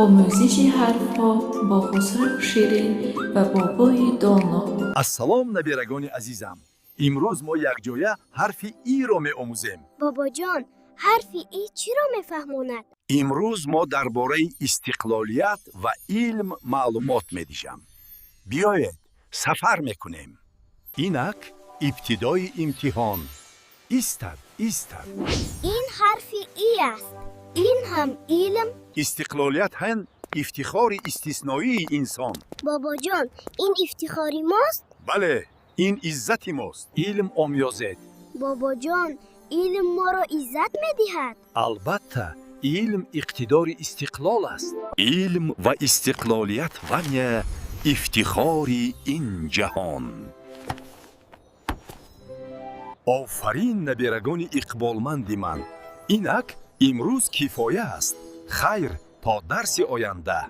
Омӯзиши ҳарфҳо бо Хусраву Ширин ва бобои Доно. Ассалом, набирагони азизам! Имрӯз мо якҷоя ҳарфи И-ро меомӯзем. Бобоҷон, ҳарфи И чиро мефаҳмонад? Имрӯз мо дар бораи истиқлолият ва илм маълумот медиҳам. Биёед, сафар мекунем. Инак ибтидои имтиҳон. Истад, истад. Ин ҳарфи И аст. Ин ҳам илм. Истиқлолият ҳам ифтихори истисноии инсон. Бобоҷон, ин ифтихори мост? Бале, ин иззати мост. Илм омӯзед. Бобоҷон, илм моро иззат медиҳад? Албатта, илм иқтидори истиқлол аст. Илм ва истиқлолият ваня ифтихори ин ҷаҳон. Офарин, набирагони иқболманди ман! Инак имрӯз кифоя аст. Хайр, то дарси оянда.